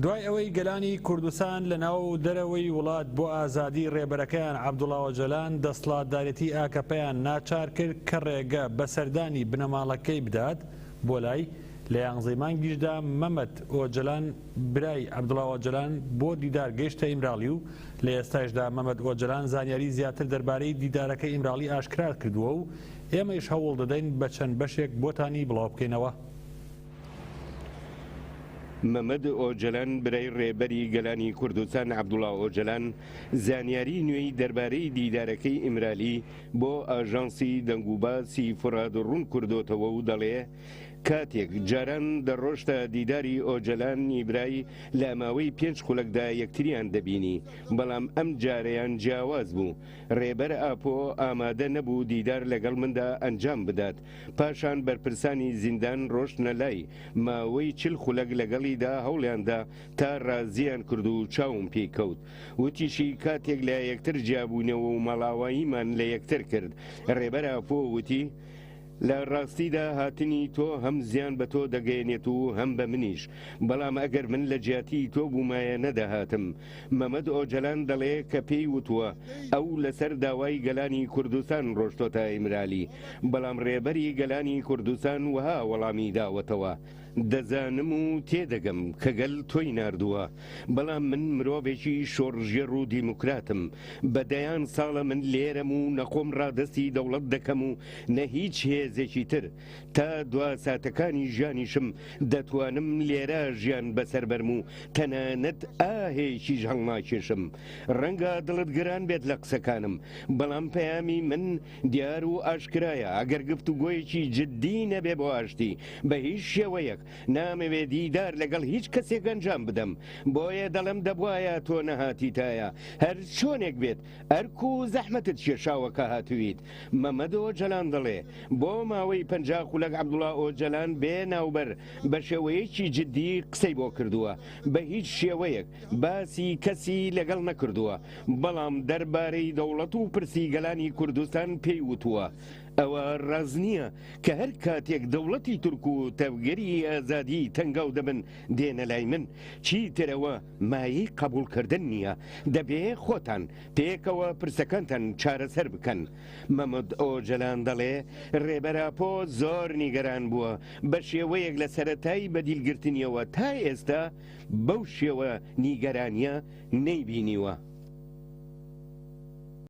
دوای ئەوەی گەلانی کوردستان لە ناو و دەرەوەی وڵات بۆ ئازادی ڕێبەرەکەیان عەبدوڵا ئۆجەلان دەسڵاتدارێتی ئاکەپەیان ناچار کرد کە ڕێگە بە سەردانی بنەماڵەکەی بدات بۆ لای، لە یانزەی مانگیشدا مەمەد ئۆجەلان برای عەبدوڵا ئۆجەلان بۆ دیدار گەیشتە ئیمراڵی و لە ئێستایشدا مەمەد ئۆجەلان زانیاری زیاتر دەربارەی دیدارەکەی ئیمراڵی ئاشکرا کردووە و ئێمەیش هەوڵ دەدەین بە چەند بەشێک بۆتانی بڵاو بکەینەوە. مەمەد ئۆجەلان برای ڕێبەری گەلانی کوردستان عەبدوڵا ئۆجەلان زانیاری نوێی دەربارەی دیدارەکەی ئیمرالی بۆ ئاژانسی دەنگوباسی فورات ڕوون کردۆتەوە و دەڵێ کاتێک جاران دەڕۆشتە دیداری ئۆجەلان ی برای لە ماوەی پێنج خولەکدا یەکتریان دەبینی بەڵام ئەم جارەیان جیاواز بوو ڕێبەر ئاپۆ ئامادە نەبوو دیدار لەگەڵ مندا ئەنجام بدات پاشان بەرپرسانی زیندان ڕۆشتنە لای، ماوەی 40 خولەک لەگەڵیدا هەوڵیاندا تا ڕازییان کرد و چاوم پێی کەوت. وتیشی، کاتێک لە یەکتر جیابووینەوە و ماڵئاواییمان لە یەکتر کرد، ڕێبەر ئاپۆ وتی، لە ڕاستیدا هاتنی تۆ هەم زیان بە تۆ دەگەیەنێت و هەم بە منیش، بەڵام ئەگەر من لە جیاتی تۆ بوومایە نەدەهاتم. مەمەد ئۆجەلان دەڵێ کە پێی وتووە ئەو لەسەر داوای گەلانی کوردستان ڕۆشتۆتە ئیمرالی، بەڵام ڕێبەری گەلانی کوردستان وەها وەڵامی داوەتەوە، دەزانم و تێدەگەم کە گەل تۆی ناردووە، بەڵام من مرۆڤێکی شۆڕشگێڕ و دیموکراتم، بە دەیان ساڵە من لێرەم و نە خۆم ڕادەستی دەوڵەت دەکەم و نە هیچ هێزێکی تر، تا دوا ساتەکانی ژیانیشم دەتوانم لێرە ژیان بەسەر بەرم و تەنانەت ئاهێکیش هەڵناکێشم. ڕەنگە دڵت گران بێت لە قسەکانم، بەڵام پەیامی من دیار و ئاشکرایە، ئەگەر گفتوگۆیەکی جددی نەبێ بۆ ئاشتی، بە هیچ شێوەیەک نامەوێ دیدار لەگەڵ هیچ کەسێک ئەنجام بدەم. بۆیە دەڵێم دەبوایە تۆ نەهاتیتایە. هەر چۆنێک بێت ئەرک و زەحمەتت کێشاوە کە هاتوویت. مەمەد ئۆجەلان دەڵێ، بۆ ماوەی 50 خولەک عەبدوڵا ئۆجەلان بێ ناوبەر بە شێوەیەکی جددی قسەی بۆ کردووە، بە هیچ شێوەیەک باسی کەسی لەگەڵ نەکردووە، بەڵام دەربارەی دەوڵەت و پرسی گەلانی کوردستان پێی وتووە، ئەوە ڕاست نییە کە هەر کاتێک دەوڵەتی تورک و تەڤگەری ئازادی تەنگاو دەبن دێنە لای من، چیتر ئەوە مایەی قەبوڵکردن نییە، دەبێ خۆتان پێکەوە پرسەکانتان چارەسەر بکەن. مەمەد ئۆجەلان دەڵێ، ڕێبەر ئاپۆ زۆر نیگەران بووە، بە شێوەیەک لە سەرەتای بەدیلگرتنیەوە تا ئێستا بەو شێوە نیگەرانییە نەیبینیوە.